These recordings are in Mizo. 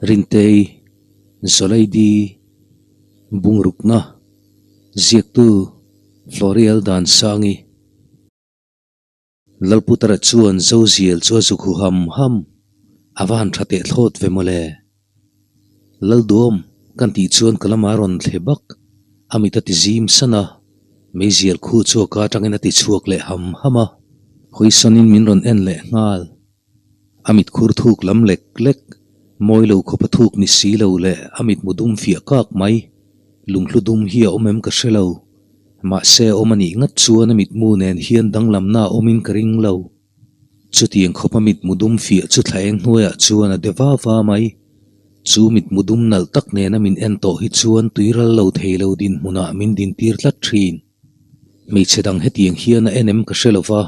Rintei, Zawlaidi, Bungrukna, Ziaktu, Florial Dansangi. Lalputara chuan Zozial chu a zuk hu ham ham, a va han tha teh thlawt ve mawle. Lalduam kan tih chuan ka lama rawn thle bak, a mit a ti zim san a, meizial khu chu a ka atangin a ti chhuak leh ham ham a, hawisawnin min rawn en leh nghal. A mit khur thuk lam lek lek, mawi lo khawpa thuk ni si lo leh a mit mu dum fiah kak mai, lunghlu dum hi a awm em ka hre lo. Mahse a awm a nih ngat chuan a mitmu nen hian danglamna a awmin ka ring lo. Chutiang khawpa mitmu dum fiah chu thla eng hnuaiah chuan a de va va mai. Chu mitmu dum nalh tak nena min en tawh hi chuan tuiral lo thei lo dinhmunah min dintir tlat thin. Hmeichhe dang hetiang hian a en em ka hre lo va,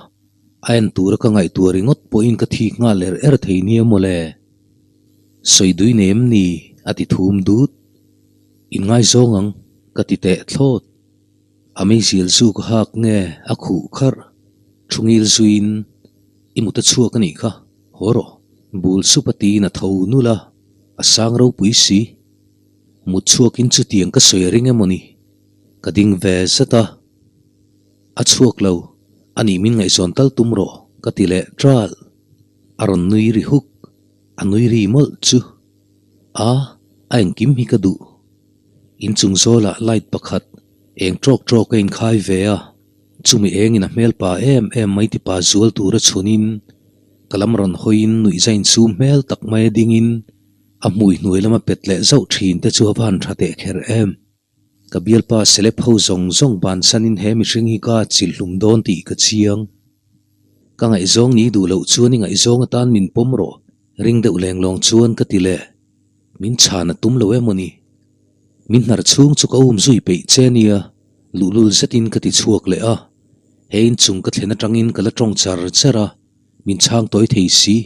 a en tura ka ngaihtuah ringawt pawhin ka thik nghal er er thei nia mawle. Sawi dui nei em ni? a ti thum dut. Inngaizawng ang, ka ti teh thlawt. A meizial zu ka hak nge a khuh kharh. Thu ngil zuiin i mut a chhuak a nih kha, haw rawh. Bul sup a tiin a tho nul a, a sang ropui si. Mut chhuakin chutiang ka sawi a ring emaw ni? Ka ding ve zat a. A chhuak lo, a nih min ngaihzawn tal tum rawh, ka ti leh ṭal. A rawn nui ri huk, a nui ri mawlh chu. A, a engkim hi ka duh. Inchung zawlah light pakhat eng ṭawk ṭawk a inkhai ve a, chumi engin a hmel pa em em mai tipa zual tura chhunin ka lam rawn hawiin nuihza insum hmel tak mai a dingin a hmui hnuai lama pet leh zauh thin te chu a van tha teh kher em. Ka bialpa celeb ho zawng zawng bansanin he mihring hi ka chilhlum dawn tih ka chiang. Ka ngaihzawng ni duh loh chuan i ngaihzawng atan min pawm rawh, ring deuh lenglawng chuan ka ti leh. Min chhan a tum lo em aw ni? Min hnar chhung chu ka um zui peih che nia, luhlul zetin ka ti chhuak leh a. He inchung ka thlen atangin ka la tawng char char a, min chhang tawi thei si.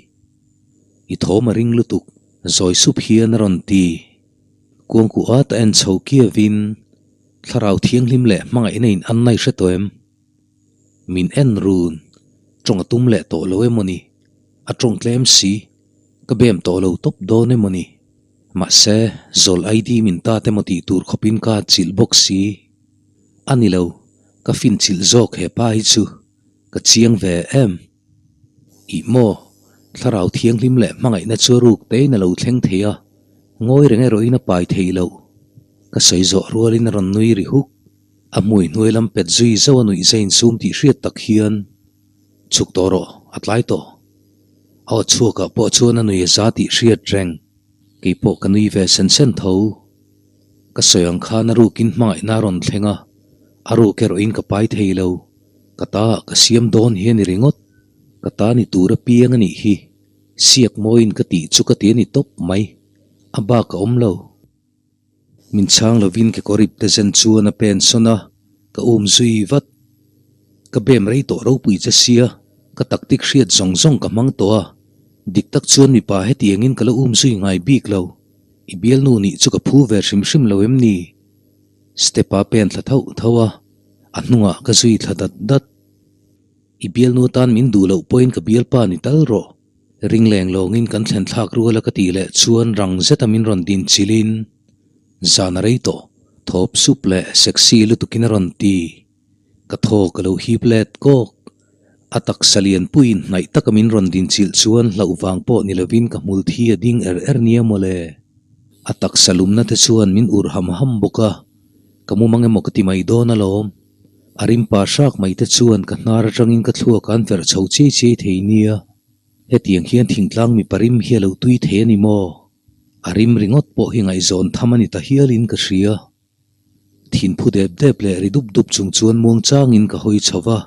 I thawm a ring lutuk, zawi sup hian a rawn ti. Kuangkuh at a en chho kiavin, Thlarau thianghlim leh hmangaihna in an nai hre tawh em? Min en run, tawng a tum leh tawh lo em aw ni? A tawng tlem si. Ka bem tawh lo tawp dawn emaw ni? Mahse, zawl ID min tat emaw tih tur khawpin ka chilh bawk si. A ni lo, ka fin chilh zawk he pa hi chu ka chiang ve em. Ih maw, thlarau thianghlim leh hmangaihna chu a ruk tein a lo thleng thei a, ngawi reng erawhin a pai thei lo. Ka sawi zawh rualin a rawn nui ri huk. A hmui hnuai lam pet zui zauh a nuih zain sum tih hriat tak hian, Chhuk tawh rawh, a tlai tawh. A aw chhuakah pawh chuan a nui a za tih hriat reng. Kei pawh ka nui ve sen sen tho. Ka sawi ang khan a rukin hmangaihna a rawn thleng a, a ruk erawhin ka pai thei lo. Ka ta ah ka siam dawn hi a ni ringawt. Ka ta ni tur apiang a nih hi. Siak mawiin ka tih chu ka ti a ni tawp mai. A bak a awm lo. Min chhang lovin kekawr ip te zen chuan a pen sawn a, ka um zui vat. Ka bem rei tawh ropui che sia, ka taktik hriat zawng zawng ka hmang tawh a, dik tak chuan mipa hetiangin ka la um zui ngai bik lo. I bialnu nih chu ka phu ve hrim hrim lo em ni? Step a pen thla thauh thauh a, a hnungah ka zui thla dat dat. I bialnu atan min duh loh pawhin ka bialpa ni tal rawh. Ring leng lawngin kan thlen thlak rual a ka tih leh chuan rang zeta min rawn din chilhin zan a rei tawh, thawp sup leh sexy lutukin a rawn ti. Ka thaw ka lo hip let kawk. A taksa lianpuiin hnaih taka min rawn din chilh chuan hlauh vang pawh ni lovin ka hmul thi a ding er er nia mawle. A taksa lumna te chuan min urh ham ham bawk a, ka mumang emaw ka ti mai dawn alawm. A rimpa hrak mai te chuan ka hnar atangin ka thluak an verh chho chiai chiai thei nia. Hetiang hian thingtlang mipa rim hi a lo tui thei a ni maw? A rim ringawt pawh hi ngaihzawn tham a ni ta hialin ka hria. Thinphu dep dep leh ri dup dup chung chuan muangchangin ka hawi chho va.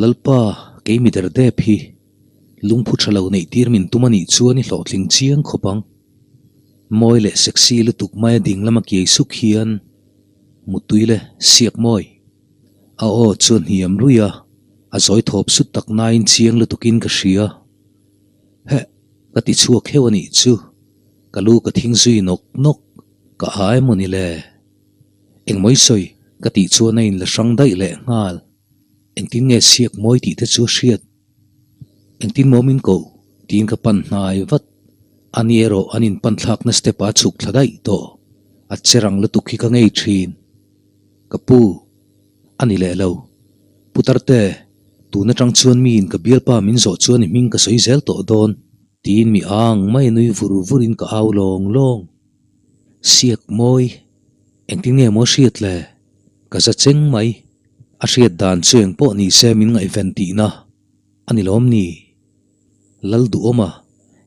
Lalpa, kei mi der dep hi lungphu tha lo neih tir min tum a nih chuan i hlawhtling chiang khawp ang. Mawi leh sexy lutuk maia ding lama kiai suk hian Mutui le, siak mawi. A aw chu a hniam ruih a, a zawi thawp sut tak nain chiang lutukin ka hria. Heh, ka ti chhuak heuh a nih chu. Ka lu ka thing zui nawk nawk, ka ha emaw ni le? Engmawi sawi, ka tih chuan a inla hrang daih leh nghal. Engtin nge siak mawi tih te chu a hriat? Engtin maw min koh? tiin ka pan hnai vat. Ani erawh an inpanthlakna step ah a chhuk thla daih tawh. A che rang lutuk hi ka ngei thin. Ka pu, a ni leh lo. Putarte, tun atang chuan miin ka bialpa min zawh chuan i hming ka sawi zel tawh dawn, tiin mi ang mai nui vur vurin ka au lawng lawng. Siak mawi, engtin nge maw hriat le? Ka za cheng mai. A hriat dan chu eng pawh ni se min ngaihven tihna a ni lawm ni? Lal duhawma,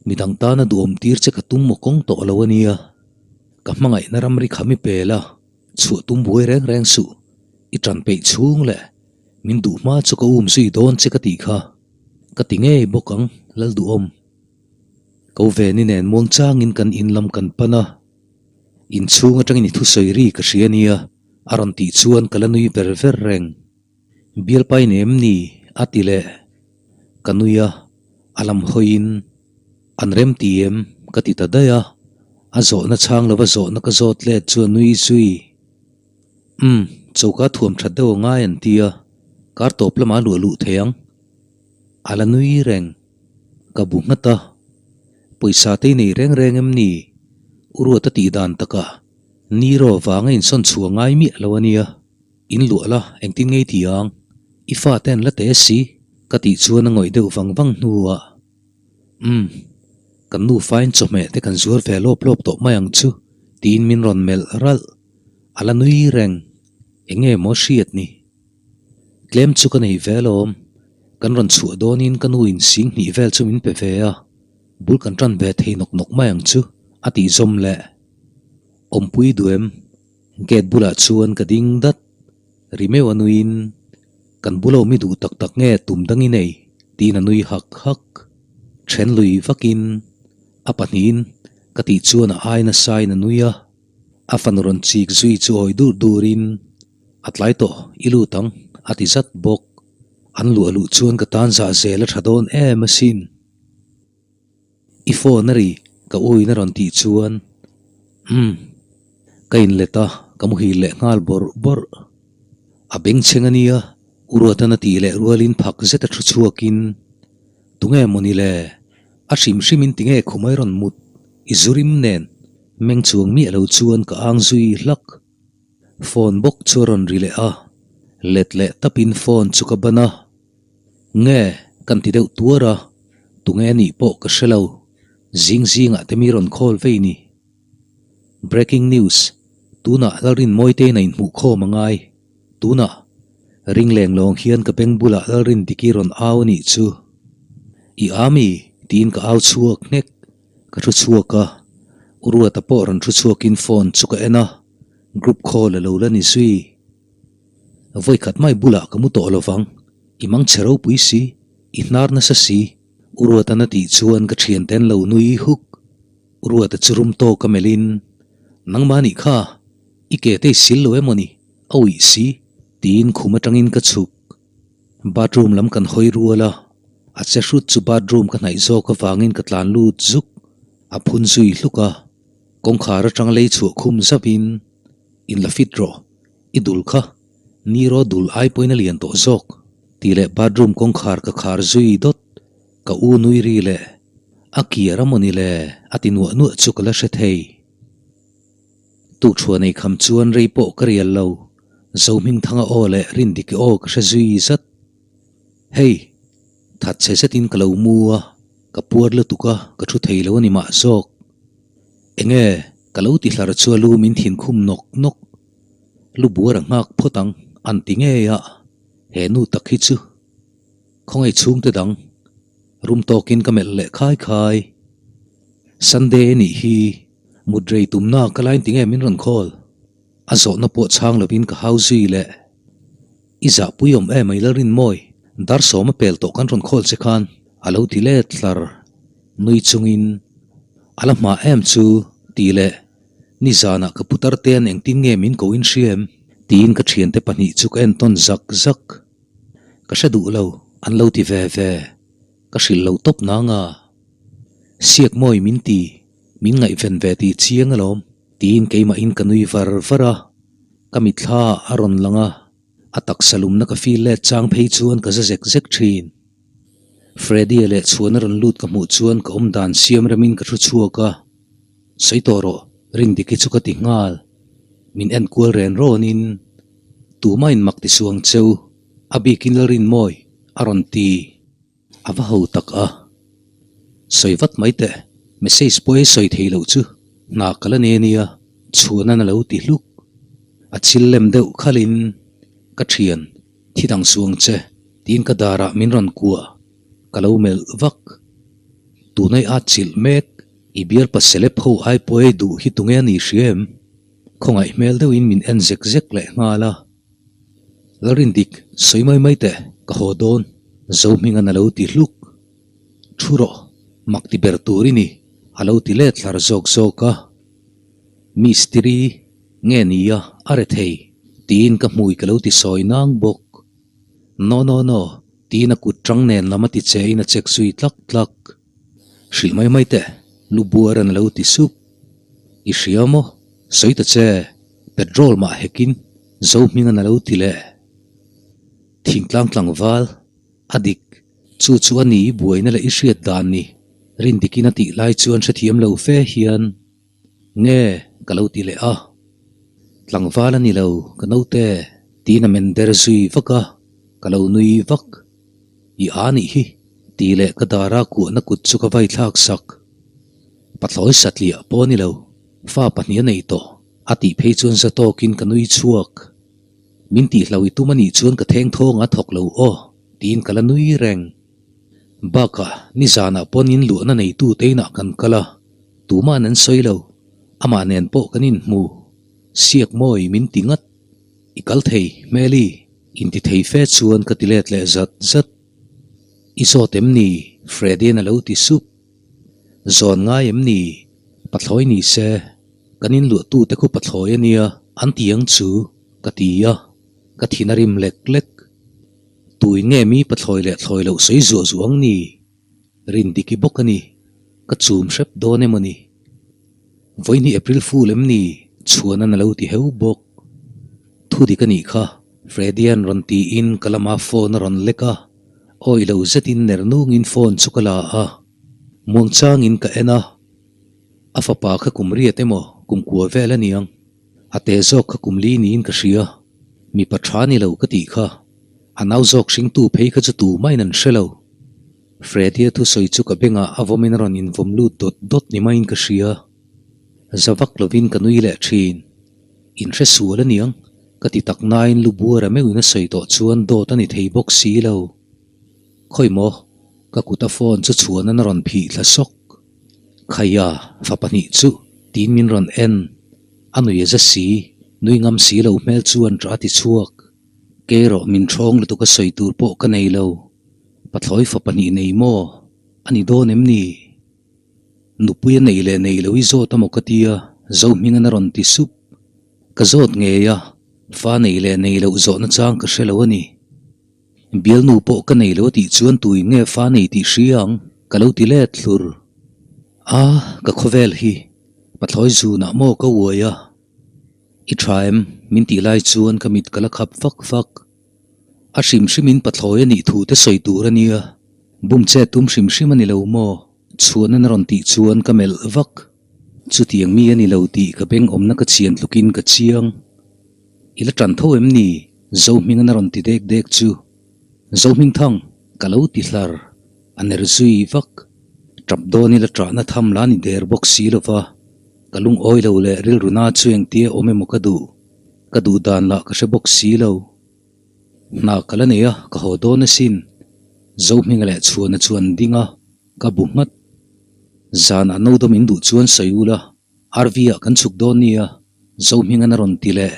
midang tana duhawm tir che ka tum maw kawng tawh lo a nia. Ka hmangaihna ramri kha mi pel a, chhuah tum buai reng reng suh. I ṭan peih chhung leh min duh hma chu ka um zui dawn che ka tih kha. Ka ti ngei bawk ang, Lal duhawm. Ko ve ni nen muang changin kan in lam kan pan a, inchhung atangin i thusawi ri ka hria nia a rawn tih chuan ka la nui ver ver reng. Bialpa in em ni? a ti leh. Ka nui a, a lam hawiin an rem ti em? ka ti ta daih a, a zawhna chhang lova zawhna ka zawt let chu a nui zui. Umm, choka thuam that deuh a ngai an ti a, kar tawp lamah a luah luh thei ang. A la nui reng. Ka bu nghat a, pawisa te i nei reng reng em ni? U Ruata tih dan takah Niro vanga insawn chhuah ngai miah lo a nia. In luah la, engtin ngei ti ang? I fate an la te si? Ka tih chuan a ngawih deuh vang vang hnuah, Umm, kan nufain chawhmeh te kan zuar ve lawp lawp tawh mai ang chu, tiin min rawn melh ralh. A la nui reng. Eng nge maw hriat ni? Tlem chu ka nei ve alawm. Kan rawn chhuah dawnin ka nu in sing hnih vel chu min pe ve a, bul kan tan ve thei nawk nawk mai ang chu, a tih zawm leh. Awmpui duh em? Gate bulah chuan ka ding dat. Ri meuh a nuiin, Kan bula awm i duh tak tak nge tum dang i nei? tiin a nui hak hak. Then lui vakin a pahnihin ka tih chuan a ai nasain a nui a. A fanu rawn chik zui chu awi dur durin, A tlai tawh, i lut ang, a ti zat bawk. An luah luh chuan ka tan zah zel a tha dawn em asin. I phone a ri, ka uin a rawn tih chuan, Umm, ka inlet a, ka muhil leh nghal bawrh bawrh. A bengchheng a nia, U Ruatan a tih leh rualin phak zet a thu chhuakin, Tunge mawni le? A hrim hrimin tinge khumai rawn mut i zurim nen meng chuang miah lo chuan ka ang zui hlak. Phone bawk chu a rawn ri leh a, let leh tapin phone chu ka ban a. Nge kan ti deuh tuar a, tunge anih pawh ka hre lo, zing zingah te mi rawn call vei ni. Breaking news, tunah Lalrinmawitein a inhmuh khawm a ngai. Tunah, ring leng lawng hian ka beng bulah Lalrindiki rawn au anih chu. I a mi? tiin ka au chhuak nghek. Ka thu chhuak a, U Ruata pawh rawn thu chhuakin phone chu ka en a, group call a lo la ni zui. Vawikhat mai bulah ka mu tawh lovang, i mang chhe ropui si, i hnar nasa si, U Ruata'n a tih chuan ka thiante an lo nui huk. U Ruata chu rum tawk a melhin, Nangmah nih kha, i ke te i sil lo emaw ni, a uih si, tiin khum atangin ka chhuk. Bathroom lam kan hawi rual a, a che hrut chu bathroom ka hnaih zawk avangin ka tlan lut zuk, a phun zui hluk a, kawngkhar atang lei chhuah khum zauhin, In la fit rawh, i dul kha, ni rawh dul ai pawhin a lian tawh zawk, tih leh bathroom kawngkhar ka khar zui dawt, ka u nui ri leh, a kiar a mawni le, a ti nuah nuah chu ka la hre thei. Tukṭhuah nei kham chuan rei pawh ka rial lo, Zohmingthanga aw leh Rindiki aw ka hre zui zat. Hei, that chhe zetin ka lo mu a, ka puar lutuk a, ka thu thei lo a ni mah zawk. Enge, ka lo ti hlar chu a lu min thin khum nawk nawk. Lu buar a nghak phawt ang, an ti ngei a, he nu tak hi chu. Khawngaih chhungte dang, rum tawkin ka melh leh khai khai. Sunday a nih hi, mut rei tumna ka lain tinge min rawn call? A zawhna pawh chhang lovin ka hau zui leh. I zahpui awm em ai Lalrinmawi, dar sawm a pel tawh kan rawn call che khan a lo ti let hlar. Nui chungin, A la hma em chu? tih leh Nizanah ka putar te an engtin nge min ko in hria em? tiin ka thiante pahnih chu ka entawn zak zak. Ka hre duh lo, an lo ti ve ve. Ka hrilh lo tawp nang a. Siakmawi min ti, min ngaihven ve tih chiang alawm, tiin keimahin ka nui var var a. Ka mitthla a rawn lang a, a taksa lumna ka feel let chang phei chuan ka za zek zek thin. Freddy-a leh chhuan a rawn lut ka hmuh chuan ka awm dan siam remin ka thu chhuak a, Sawi tawh rawh, Rindiki chu ka ti nghal. Min en kual ren rawnin, Tumah in mak ti suang cheu, a bikin Lalrinmawi a rawn ti. A va ho tak a. Sawi vat mai teh, message pawh ei sawi thei loh chu hna ka la nei ania, chhuahnan a lo ti hluk. A chil lem deuh khalhin ka thian, thi dang suang che, tiin ka darah min rawn kuah, ka lo melh vak. Tunai a chilh mek, i bialpa celeb ho ai pawh ei duh hi tunge a ni hria em? Khawngaih hmel deuhin min en zek zek leh nghal a. Lalrindik, sawi mai mai teh, ka haw dawn, Zohminga'n a lo ti hluk. Thu rawh, mak ti ber tur i ni, a lo ti let hlar zawk zawk a. Mistiri, nge nia, a re thei, tiin ka hmui ka lo ti sawi nang bawk. No, no, no, tiin a kut tang nen lam a ti che in a chek zui tlak tlak. Hrilh mai mai teh, lu buaran a lo ti sup. I hria maw? Sawi ta che, petrol mah hekin Zohminga'n a lo ti leh. Thingtlang tlangval, a dik, chu chu a ni i buaina leh i hriat dan ni, Rindikin a tih lai chuan hrethiam lo fe hian, Nge, ka lo ti leh a. Tlangval a ni lo, ka naute, tiin a men der zui vak a, ka lo nui vak. I a nih hi, tih leh ka dara kuahna kut chu ka vai thlak sak. Pathlawi satliah pawh a ni lo, fa pahnih a nei tawh, a tih phei chuan za tawkin ka nui chhuak. Min tihlo i tum a nih chuan ka theng thawng a thawk lo aw, tiin ka la nui reng. Bakah, nizanah pawn in luahna neitu te inah kan kal a, tuma'n an sawi lo, amah nen pawh kan inhmu. Siak mawi min ti ngat. I kal thei, Hmeli, inti thei fe chuan ka ti let leh zat zat. I zawt em ni? Freddy-a'n a lo ti sup. Zawn ngai em ni? Pathlawi ni se, kan inluahtute khu pathlawi a nia, an ti ang chu, ka ti a, ka thin a rim lek lek. Tui nge mi pathlawi leh thlawi loh sawi zuah zuah ang ni? Rindiki bawk a ni, ka chum hrep dawn emaw ni? Vawihnih April Fool em ni? Chhuanan a lo ti heu bawk. Thu dik a nih kha, Freddy-a'n rawn tiin ka lama phone a rawn lek a, awi lo zetin ner nungin phone chu ka la a, muangchangin ka en a, a fapa kha kum riat emaw kum kua vel a niang, a te zawk kha kum li niin ka hria, mipa tha ni lo ka tih kha, a nau zawk hringtu phei kha chu tumahin an hre lo. Freddy-a thusawi chu ka bengah a vawmin a rawn invawm lut dawt dawt ni maiin ka hria. Za vak lovin ka nui leh thin. In hre sual aniang, ka ti tak nain lu buara meuhin a sawi tawh chuan dawt a ni thei bawk si lo. Khawi maw? Ka kuta phone chu chhuanan a rawn phih thla sawk. Khaia, fa pahnih chu, tiin min rawn en. A nui a za si, nui ngam si lo hmel chuan ṭah a ti chhuak. Kei erawh min ṭhawng lutuk a sawi tur pawh ka nei lo. Pathlawi fa pahnih nei maw? A ni dawn em ni? Nupui a nei leh nei lo i zawt a maw ka tia, Zohminga'n a rawn ti sup. Ka zawt ngei a, fa nei leh nei loh zawhna chang ka hre lo a ni. Bialnu pawh ka nei lo a tih chuan tuin nge fa nei tih hria ang? Ka lo ti let hlur. A, ka khawvel hi, pathlawi zunah maw ka uai a? I tha em? Min tih lai chuan ka mit ka la khap fak fak. A hrim hrimin pathlawi a nih thu te sawi tur a nia, bum che tum hrim hrim a ni lo maw? Chhuahnan a rawn tih chuan ka melh vak. Chutiang mi a ni lo tih ka beng awmna ka chian tlukin ka chiang. I la tan tho em ni? Zohmingan a rawn ti dek dek chu. Zohmingthang, ka lo ti hlar. A ner zui vak. Tap dawn ila ṭahna tham la ni der bawk si lo va, ka lungawi lo leh rilru na chu engtia awm emaw ka duh. Ka duh dan lah ka hre bawk si lo. Hna ka la nei a, ka haw dawn asin. Zohminga leh Chhuana chu an ding a, ka bu nghat. Zanah no dawm in duh chuan sawi ula, RV ah kan chhuk dawn nia, Zohminga'n a rawn ti leh.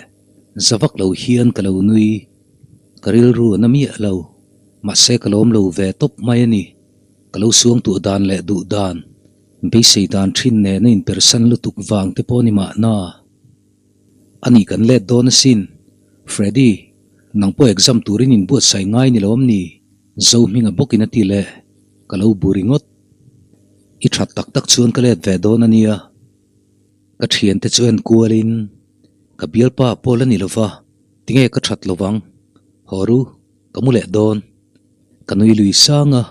Za vak lo hian ka lo nui. Ka rilru a na miah lo. Mahse ka lawm lo ve tawp mai a ni. Ka lo suangtuah dan leh duh dan, beisei dan thin nen a inpersan lutuk vang te pawh ni mahna. A nih kan let dawn asin. Freddy, nang pawh exam turin inbuatsaih ngai ni lo am ni? Zohminga bawkin a ti leh. Ka lo bu ringawt. I that tak tak chuan ka let ve dawn a nia. Ka thiante chu en kualin, Ka bialpa pawh la ni lova, tinge ka that lovang? Haw ru, ka mu leh dawn. Ka nui lui sang a.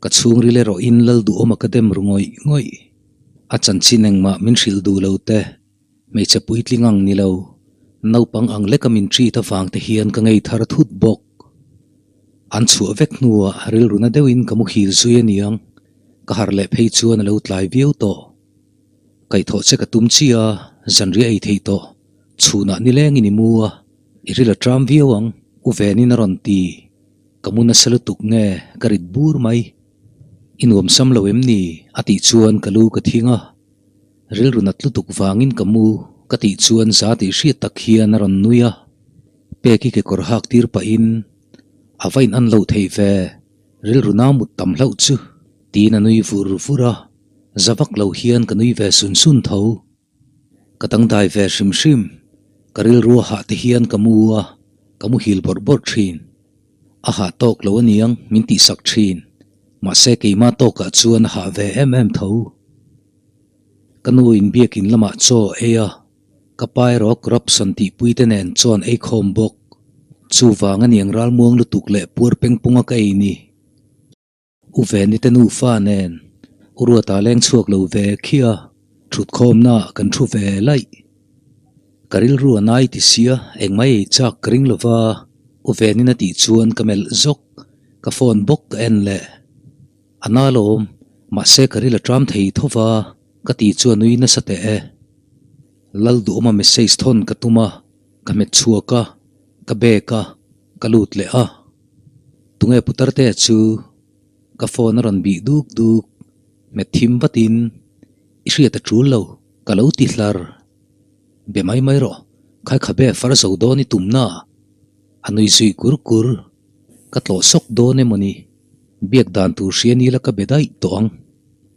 Ka chhungril erawhin Lalduhawma ka dem ru ngawih ngawih. A chanchin engmah min hrilh duh lo te, hmeichhe puitling ang ni lo, naupang ang leka min treat avang te hian ka ngei thar thut bawk. An chhuah vek hnuah rilru na deuhin ka muhil zui aniang, ka harh leh phei chuan a lo tlai viau tawh. Kaihthawh che ka tum chi a, zanriah ei theih tawh, chhunah nilengin i mu a, i ril a tram viau ang, u Venin a rawn ti. Ka mu nasa lutuk nge ka rit bur mai. I nuam sam lo em ni? a tih chuan ka lu ka thing a. Rilru nat lutuk vangin ka mu ka tih chuan za tih hriat tak hian a rawn nui a. Peki kekawr hak tir pahin a va in an loh theih ve, rilru nau mut tam hlauh chu tiin a nui vur vur a. Za vak lo hian ka nui ve sun sun tho. Ka dangdai ve hrim hrim, ka rilru a hah te hian ka mu a, ka muhil bawrh bawrh thin. A hah tawk lo aniang min tihsak thin, mahse keimah tawkah chuan a hah ve em em tho. Ka nu in biakin lamah chaw a ei a, ka pa erawh corruption tihpui te nen chuan ei khawm bawk. Chuvang aniang ralmuang lutuk leh puar pengpunga ka ei ni. U Veni te nufa nen U Ruata leng chhuak lo ve khi a, thutkhawmna ah kan thu ve laih. Ka rilru a nai ti sia, engmah ei chak ka ring lova, U Venin a tih chuan ka melh zawk, ka phone bawk ka en leh. A na lawm, mahse ka ril a ṭam thei tho va, ka tih chu a nui nasa teh e. Lalduhawma message thawn ka tum a, ka hmet chhuak a, ka bag a, Ka lut leh a, tunge putarte chu ka phone a rawn bih duk duk, hmet thim vatin i hriat a tul lo, ka lo ti hlar. Be mai mai rawh, khai khabe far zo dawn i tumna a nui zui kur kur, ka tlawh sawk dawn emaw ni, biak dan tur hria ni la ka be daih tawh ang,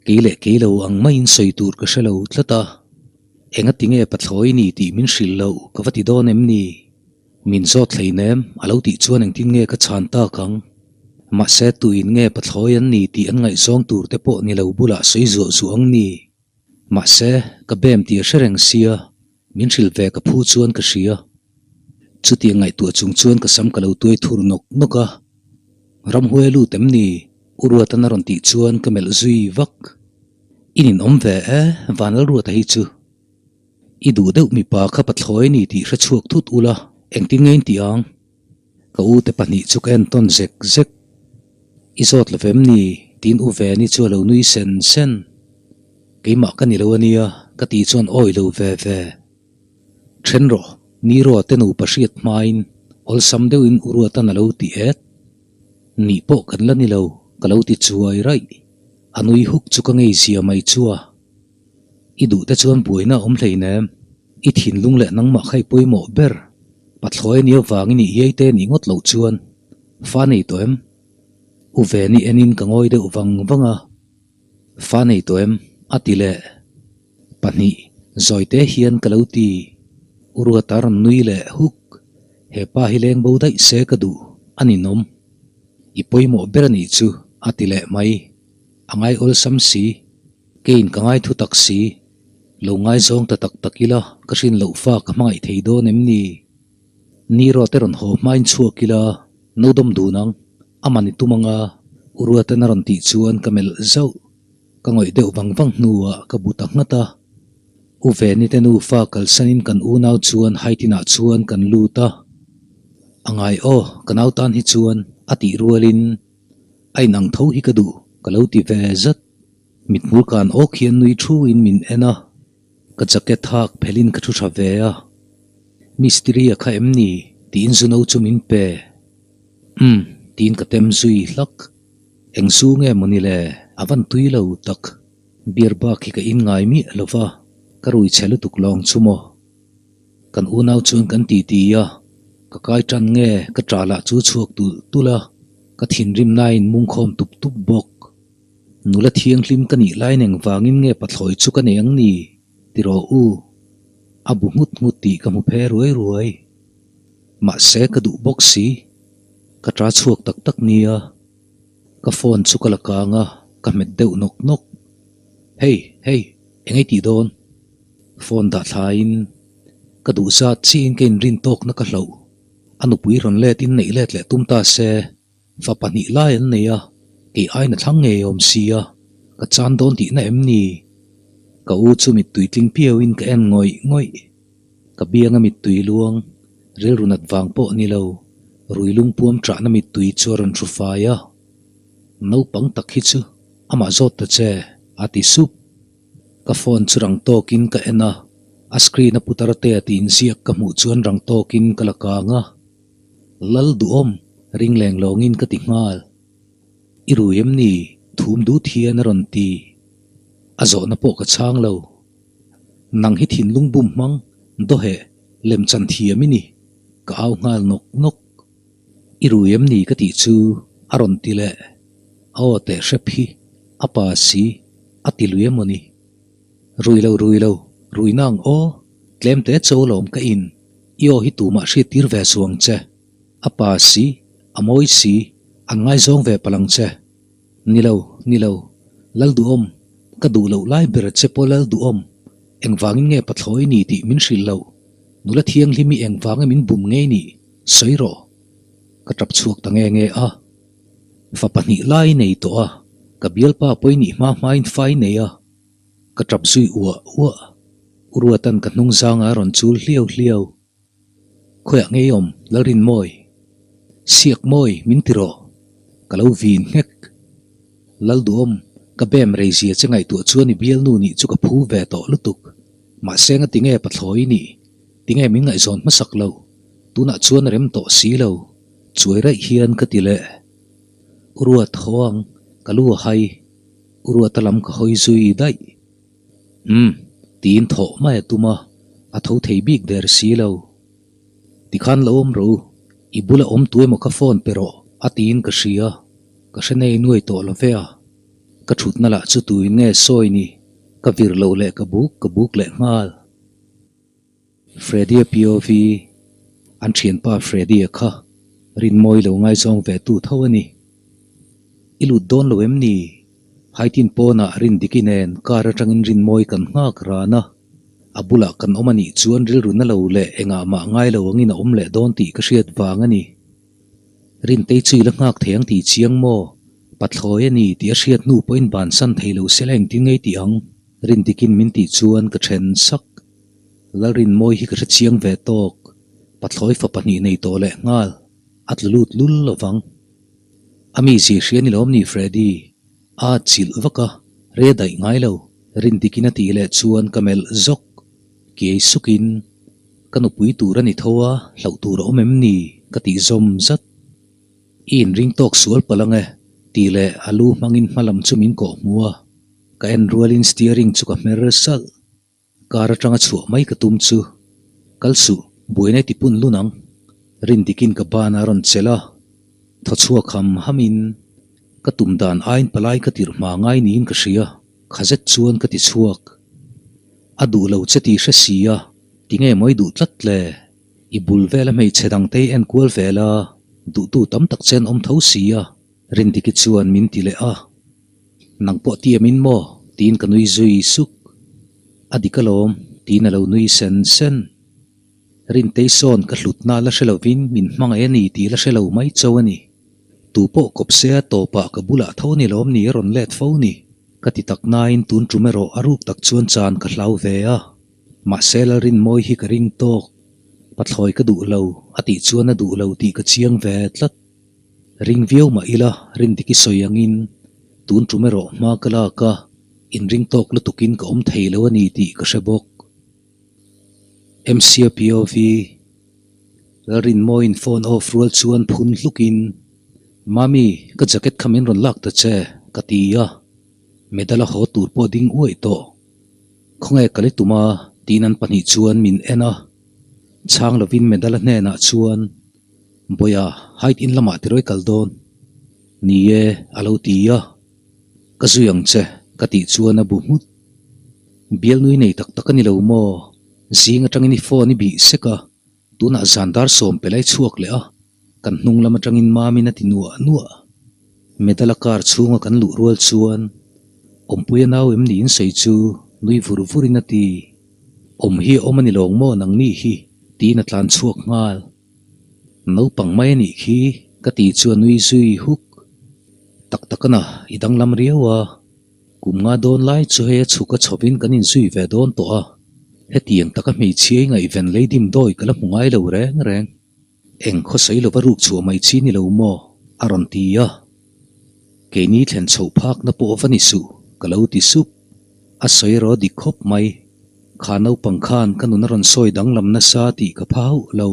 kei leh kei lo ang maiin sawi tur ka hre lo tlat a, engati nge pathlawi ni tih min hrilh loh ka va ti dawn em ni? Min zawt hleinem, a lo tih chuan engtin nge ka chhan tak ang? Mahse tuin nge pathlawi an ni tih an ngaihzawng tur te pawh ni lo bulah sawi zuah zuah ang ni? Mahse, ka bem tih a hre reng sia, min hrilh ve ka phu chuan ka hria. Chutiang ngaihtuah chung chuan ka sam ka lo tuai thur nawk nawk a. Ramhuai lut em ni? U Ruatan a rawn tih chuan ka melh zui vak. I ninawm ve e, Vanlalruata hi chu. I duh deuh mipa kha pathlawi a ni tih hre chhuak thut ula, engtin nge in tih ang? Ka u te pahnih chu ka entawn zek zek. I zawt lo vem ni? tiin u Veni chu a lo nui sen sen. Keimah ka ni lo a nia, ka tih chuan awi lo ve ve. Then rawh, ni ruah te nupa hriat hmain awlsam deuhin u Ruatan a lo ti et. Nih pawh kan la ni lo, ka lo ti chuai raih. A nui huk chu ka ngei zia mai chu a. I duh te chuan buaina a awm hleinem. I thinlung leh nangmah kha i pawimawh ber. Pathlawi a nih avangin i iai te nih ngawt loh chuan fa nei tawh em? U Veni enin ka ngawi deuh vang vang a. Fa nei tawh em? A ti leh. Pahnih, zawite hian ka lo ti. U Ruata rawn nui leh huk. He pa hi leng bo daih se ka duh a ninawm. I pawimawh ber a nih chu a ti leh mai. A ngai awlsam si. Keiin ka ngai thu tak si, lo ngaizawng ta tak tak ila ka hrin loh fa ka hmangaih thei dawn em ni? Ni rawh te rawn haw hmain chhuak ila no dawm dun ang, a man i tum anga U Ruatan a rawn tih chuan ka melh zauh. Ka ngawih deuh vang vang hnuah ka bu ta nghat a. U Veni te nufa kalsanin kan unau chuan Haitinah chuan kan lut a. A ngai aw, ka nau tan hi chuan a tih rualin a inang tho hi ka duh ka lo ti ve zat. Mithmul kan awk hian nui thu in min en a, ka jacket hak phelh in ka thu tha ve a. Mistiri a kha em ni? tiin zu no chu min pe. Umm, tiin ka tem zui hlak. Eng zu nge maw ni le, a van tui lo tak. Beer bak hi ka in ngai miah lo va, ka rui chhe lutuk lawng chu maw. Kan unau chuan kan ti ti a, ka kai tan nge ka ṭah lah chu chhuak tulh tulh a, ka thinrim nain mungkhawm tup tup bawk. Nula thianghlim ka nih lai neng vangin nge pathlawi chu ka nei ang ni? Ti rawh u. A bu nghut nghut tih ka hmu phe ruai ruai. Mahse ka duh bawk si. Ka ṭa chhuak tak tak nia. Ka phone chu ka la kang a, ka hmet deuh nawk nawk. Hey, hey, eng ei tih dawn? Phone dah thlaiin ka duh zat chiin ka inrin tawkna ka hlauh. A nupui rawn let in neih let leh tum ta se. Fa pahnih lai an nei a, Kei aiin a thlang ngei awm sia, ka chan dawn tihna em ni? Ka u chu mittui tling piauin ka en ngawih ngawih. Ka bianga mittui luang, rilru nat vang pawh ni lo, rui lungpuam ṭahna mittui chu a rawn hru fai a. Naupang tak hi chu amah zawt ta che, a ti sup. Ka phone chu rang tawkin ka en a, a screen a putar te a tih inziak ka hmuh chuan rang tawkin ka la kang a. Lal duhawm, ring leng lawngin ka ti nghal. I rui em ni? Thum dut hian a rawn ti. A zawhna pawh ka chhang lo. Nang hi thinlung bum hmang, dawheh, lemchan thiam i ni. Ka au nghal nawk nawk. I rui em ni ka tih chu a rawn ti leh. A aw teh hrep hi a pa si a ti lui emaw ni? Rui lo rui lo, rui nang aw, tlem te cho lawm ka in, i aw hi tumah hriat tir ve suang che. A pa si, a mawi si, an ngaizawng ve palang che. Ni lo, ni lo, Lalduhawm, ka duh loh lai ber che pawh Lalduhawm, engvangin nge pathlawi ni tih min hrilh loh, nula thianghlim i engvanga min bum ngei nih, sawi rawh. Ka tap chhuak ta nge nge a. Fa pahnih lai nei tawh a, ka bialpa pawi nih hma hmain fa i nei a. Ka tap zui uah uah. U Ruatan ka hnung zanga a rawn chul hliau hliau. Khawiah ngei awm Lalrinmawi? Siak mawi min ti rawh. Ka lo vin nghek. Lalduhawm, ka bem rei zia che ngaihtuah chuan i bialnu nih chu ka phu ve tawh lutuk. Mahse nga tinge pathlawi nih? Tinge min ngaihzawn hmasak lo? Tunah chuan a rem tawh si lo. Chuai raih hian ka ti leh. U Ruat haw ang, ka lu a hai. U Ruata lam ka hawi zui daih. Umm, tiin thawh mai a tum a, a tho thei bik der si lo. Tikhan lo awm rawh u, i bula awm tu emaw kha phone pe rawh a tiin ka hria, ka hre nei nuai tawh lo ve a. Ka thutna lah chu tuin nge sawi ni, ka vir loh leh ka buk ka buk leh nghal. Freddy-a POV, An thianpa Freddy-a kha Rinmawi lo ngaizawng ve tu tho a ni. I lut dawn lo em ni? Haitin pawnah Rindiki nen car atangin Rinmawi kan nghak ran a, a bulah kan awm a nih chuan rilru na lo leh engah mah ngai lo angin a awm leh dawn tih ka hriat vang a ni. Rintei chu i la nghak thei ang tih chiang maw? Pathlawi a ni tih a hriat hnu pawhin bansan thei lo se la engtin ngei tih ang? Rindikin min tih chuan ka then sak. Lalrinmawi hi ka hre chiang ve tawk, pathlawi fa pahnih nei tawh leh nghal, a tlu lut lul lo vang. A mi zir hria ni lawm ni Freddy? A chilh vak a, re daih ngai lo, Rindikin a tih leh chuan ka melh zawk. Kiai sukin, Ka nupui tur a ni tho a, hlauh tur a awm em ni? ka tih zawm zat. I inring tawk sual palh ang e, tih leh a lu hmangin hmalam chu min kawh hmu a, ka en rualin steering chu ka hmer salh. Car atanga chhuah mai ka tum chu kal suh, buaina i ti pun lun ang. Rindikin ka ban a rawn chelh a, thaw chhuak ham hamin ka tum dan aiin palai ka tirh hma ngai niin ka hria, kha zet chuan ka ti chhuak. A duh lo che tih hre si a, tinge maw i duh tlat le? I bul vela hmeichhe dangte i enkual vel a, duhtu tam tak che an awm tho si a, Rindiki chuan min ti leh a. Nang pawh ti amin maw? tiin ka nui zui suk. A dik alawm, tiin a lo nui sen sen. Rintei sawn ka hlutna la hre lovin min hmangaih a ni tih la hre lo mai cho a ni. Tu pawh kawp se a tawpah ka bulah tho ni lawm ni a rawn let fo ni. Ka ti tak nain tun tum erawh a ruk tak chuan chan ka hlau ve a. Mahse Lalrinmawi hi ka ring tawk. Pathlawi ka duh lo, a tih chuan a duh lo tih ka chiang ve tlat. Ring viau mah ila Rindiki sawi angin tun tum erawh hma ka lak a, inring tawk lutukin ka awm thei lo a ni tih ka hre bawk. MCAPOV Lalrinmawiin phone off rual chuan phun hlukin, Mami, ka jacket kha min rawn lak ta che, ka ti a. Medal a haw tur pawh ding uaih tawh. Khawnge ka li tum a? tiin an pahnih chuan min en a. Chhang lovin medal a hnenah chuan Bawiha, height in lamah tirawi kal dawn? Ni e, a lo ti a. Ka zui ang che, ka tih chuan a bu nghut. Bialnui nei tak tak a ni lo maw? Zing atangin i phone i bih sek a, tunah zan dar sawm pe lai chhuak leh a, kan hnung lam atangin Mamin a ti nuah nuah. Medal a car chhunga kan luh rual chuan Awmpuia nau em niin sawi chu nui vur vurin a ti. Awm hi a awm a ni lawng maw nangni hi? tiin a tlan chhuak nghal. Naupang mai a nih khi ka ti chu a nui zui huk. Tak tak ana, i danglam riau a. Kum nga dawn lai chu hei a chhuk a chhovin kan inzui ve dawn tawh a. Hetiang taka hmeichhia i ngaihven lei dim dawi ka la hmu ngai lo reng reng. Eng khawsawi lova ruk chhuah mai chi ni lo maw? a rawn ti a. Keini thlen chhoh phakna pawh va ni suh, ka lo ti sup. A sawi erawh dik khawp mai. Kha naupang khan ka nun a rawn sawi danglam nasa tih ka pha hauh lo.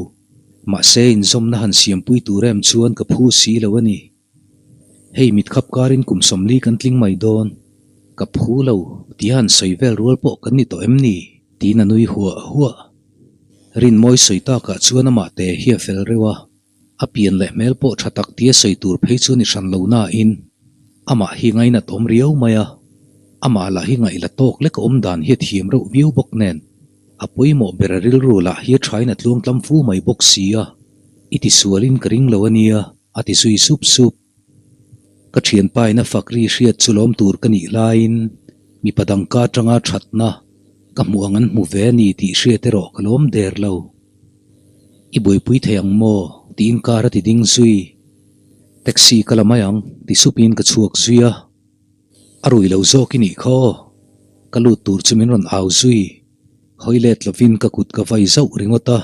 Mahse inzawmna han siampui tur em chuan ka phu si lo a ni. Hei mitkhap karin kum 40 kan tling mai dawn. Ka phu lo tia han sawi vel rual pawh kan ni tawh em ni? Tiin a nui huah huah. Rinmawi sawi takah chuan amah te hi a fel reuh a, a pian leh hmel pawh tha tak tia sawi tur phei chu ni hran lo nain amah hi ngainat awm riau mai a, amah lah hi ngaih la tawk lek a awm dan hi a thiam reuh viau bawk nen a pawimawh ber a rilru lah hi a thain a tluangtlam fu mai bawk si a, i tisualin ka ring lo a nia a ti zui sup sup. Ka thianpa in a fak ri hriat chu lawm tur ka nih laiin mipa dang ka atanga thatna ka hmuh ang an hmu ve a ni tih hriat erawh ka lawm der lo. I buaipui thei ang maw? tiin car a ti ding zui. Taxi ka la mai ang ti supin ka chhuak zui a. A rui lo zawk i nih kha aw. Ka lut tur chu min rawn au zui. Hawi let lovin ka kut ka vai zauh ringawt a.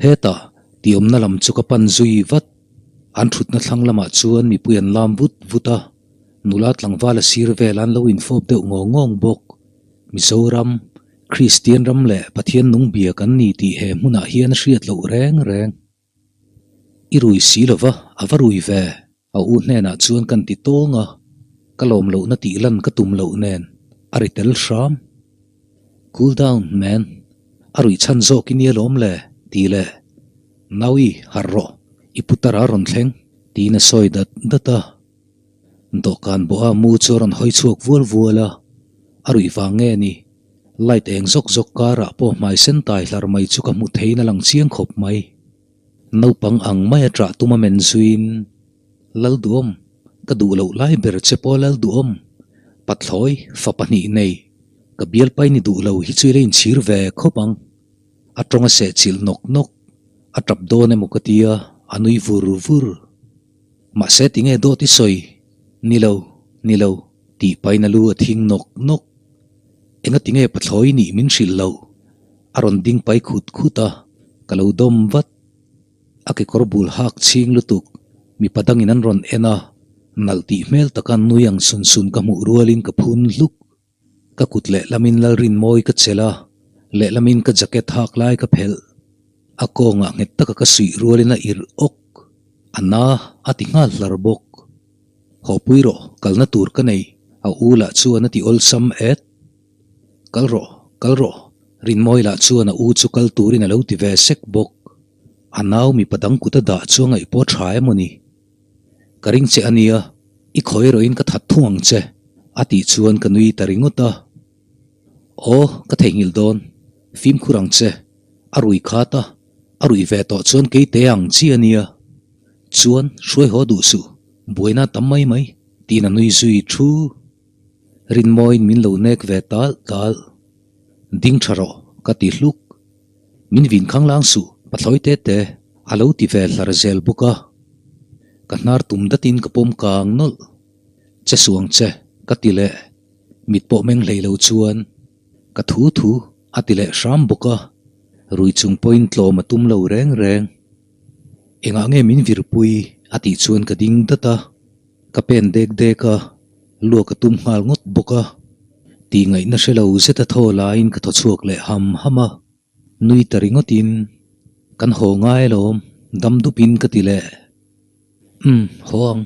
Hetah tiawmna lam chu ka pan zui vat. An thutna thlang lamah chuan mipui an lam vut vut a, nula tlangval a sir vel an lo infawp deuh ngawng ngawng bawk. Mizoram, Kristian ram leh Pathian nung bia kan ni tih he hmunah hian a hriat loh reng reng. I rui si lova, a va rui ve. A u hnenah chuan kan ti tawng a, ka lawm lohna tih lan ka tum loh nen a ri tel hram. Cool down man, a ruih chhan zawk i nia lawm le tih leh Naui harh rawh, i putar a rawn thleng tiin a sawi dat dat a. Dawhkan bawha mu chu a rawn hawi chhuak vual vual a, a ruih vang nge ni? Light eng zawk zawk karah pawh hmai sen tai hlar mai chu ka hmu theiin a lang chiang khawp mai. Naupang ang maia ṭah tum a men zuiin, Lalduhawm, ka duh loh lai ber che pawh Lalduhawm, pathlawi, fa pahnih nei, ka bialpai ni duh lo hi chu i la inchhir ve khawp ang. A ṭawng a sehchilh nawk nawk, a ṭap dawn emaw ka tia, a nui vur vur. Mahse tinge dawt i sawi? Ni lo, ni lo, tih pahin a lu a thing nawk nawk. Enga tinge pathlawi nih min hrilh loh? A rawn ding pai khut khut a, ka lo dawm vat. A kekawr bul hak chhing lutuk, mipa dangin an rawn en a, nalh tih hmel taka nui ang sun sun ka hmuh rualin ka phun hluk. Ka kut lehlamin Lalrinmawi ka chelh a, lehlamin ka jacket hak lai ka phelh. A kawngah nghet taka ka suih rualin a irh awk. A na a ti nghal hlar bawk. Haw pui rawh, kalna tur ka nei, a u lah chuan a ti awlsam et. Kal rawh, kal rawh, Rinmawi lah chuan a u chu kal turin a lo ti ve sek bawk. A nau mipa dang kut a dah chu a ngaih pawh tha emaw ni? Ka ring che a nia, i khawi erawhin ka that thung ang che, a tih chuan ka nui ta ringawt a. Aw, ka theihnghilh dawn, fimkhur ang che, a rui khat a, a ruih ve tawh chuan kei te ang chi a nia. Chuan, hruai haw duh suh, buaina a tam mai mai, tiin a nui zui thu. Rinmawiin min lo nek ve tal tal. Ding tha rawh, ka ti hluk. Min vin khanglang suh, pathlawi te te, a lo ti ve hlar zel bawk a. Ka hnar tum datin ka pawm kang nawlh. Che suang che, ka ti leh. Mit pawh meng hlei lo chuan, Ka thu thu, a ti leh hram bawk a. Rui chung pawhin tlawm a tum lo reng reng. Engah nge min virpui? a tih chuan ka ding dat a. Ka pen dek dek a, luak a tum nghal ngawt bawk a. Tih ngaihna hre lo zet a thaw laiin ka thaw chhuak leh ham ham a. Nui ta ringawtin, Kan haw ngai alawm, dam dupin ka ti leh. Umm, haw ang.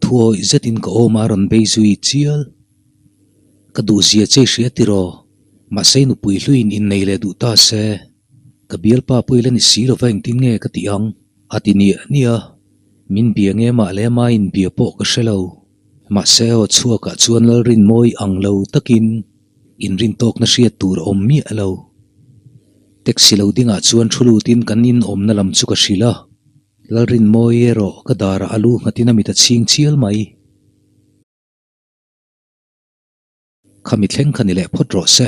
Thu awih zetin ka awm a rawn bei zui chial. Ka duhzia che i hria tiraw? Mahse i nupui hluiin innei leh duh ta se. Ka bialpa pawh i la ni si lova engtin nge ka tih ang? A ti niah niah a. Min bia nge mah leh ama inbia pawh ka hre lo. Mahse aw chhuakah chuan Lalrinmawi ang lo takin inrintawkna hriat tur a awm miah lo. Taxi lo dingah chuan thu lutin kan inawmna lam chu ka hrilh a. Lalrinmawi erawh ka darah a lu nghatin a mit a chhing chial mai. Khami thleng kha ni leh phawt rawh se.